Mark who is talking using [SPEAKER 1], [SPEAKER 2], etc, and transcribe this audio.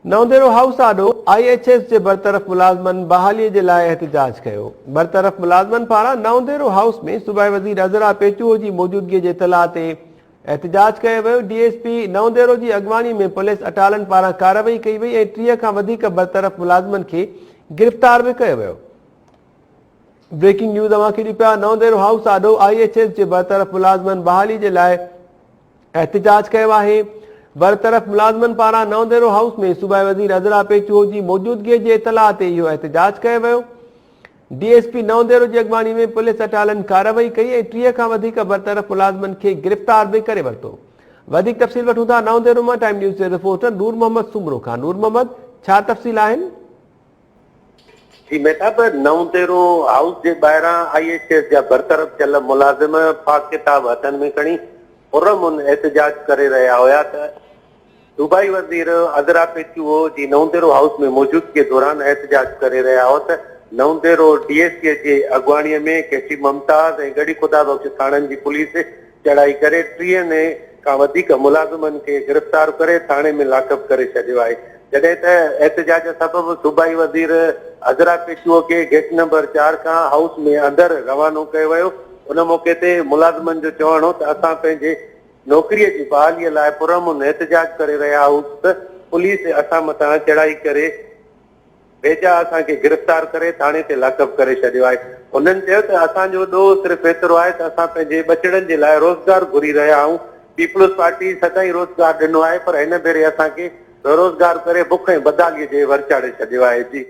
[SPEAKER 1] نئون ديرو هائوس آڏو I H S جي برطرف ملازمن بحالي جي لاء احتجاج ڪيو. برطرف ملازمن پاران نئون ديرو هائوس ۾ صوبائي وزير عذرا پيچوهو جي موجودگي جي اطلاع تي احتجاج ڪيو ويو. ڊي ايس پي نئون ديرو جي اڳواڻي ۾ پوليس اٽالن پاران ڪارروائي ڪئي وئي ۽ 30 کان وڌيڪ برطرف ملازمن کي گرفتار به ڪيو ويو. بريڪنگ نيوز اوهان کي ڏيون پيا نئون ديرو هائوس آڏو I H S جي برطرف ملازمن بحالي جي لاء احتجاج ڪيو آهي. برطرف ملازمن پاران نئون ديرو هائوس ۾ صوبائي وزير عذرا پيچوهو جي موجودگي جي اطلاع تي اهو احتجاج ڪيو ويو. ڊي ايس پي نئون ديرو جي اڳواڻي ۾ پوليس اٽالن ڪارروائي ڪئي ۽ 30 کان وڌيڪ برطرف ملازمن کي گرفتار به ڪري ورتو. وڌيڪ تفصيل وٺون ٿا نئون ديرو مان ٽائيم نيوز جي رپورٽر نور محمد سومرو کان. نور محمد ڇا تفصيل آهن؟
[SPEAKER 2] جي مهتاب، نئون ديرو هائوس جي ٻاهران I H S جا برطرف ٿيل ملازم پاڪ ڪتاب هٿن ۾ کڻي پرامن احتجاج ڪري رهيا هيا ته صوبائي وزير عذرا پيچوهو جي نئون ديرو هائوس ۾ موجودگي دوران احتجاج ڪري رهيا هئا ته نئون ديرو ڊي ايس سي جي اڳواڻي ۾ ڪي ٽي ممتاز ۽ ڳڙهي خدا بخش ٿاڻن جي پوليس چڙهائي ڪري ٽيهن کان وڌيڪ ملازمن کي گرفتار ڪري ٿاڻي ۾ لاڪ اپ ڪري ڇڏيو آهي جڏهن ته احتجاج سبب صوبائي وزير عذرا پيچوهو کي گيٽ نمبر چار کان هائوس ۾ اندر روانو ڪيو ويو ان موقعي تي ملازمن جو چوڻ هو ته اسان پنهنجي نوڪري جي بحالي لاء پرامن احتجاج ڪري رهيا آهيون ته پوليس اسان مٿان چڙهائي ڪري بيجا اسان کي گرفتار ڪري ٿاڻي تي لاڪ اپ ڪري ڇڏيو آهي. هنن چيو ته اسان جو ڏوهه صرف ايترو آهي ته اسان پنهنجي ٻچڙن جي لاء روزگار گهري رهيا آهيون، پيپلز پارٽي سدائين روزگار ڏنو آهي پر هن ڀيري اسان کي بيروزگار ڪري بک ۽ بدحالي جي ور چاڙهي ڇڏيو آهي. جي.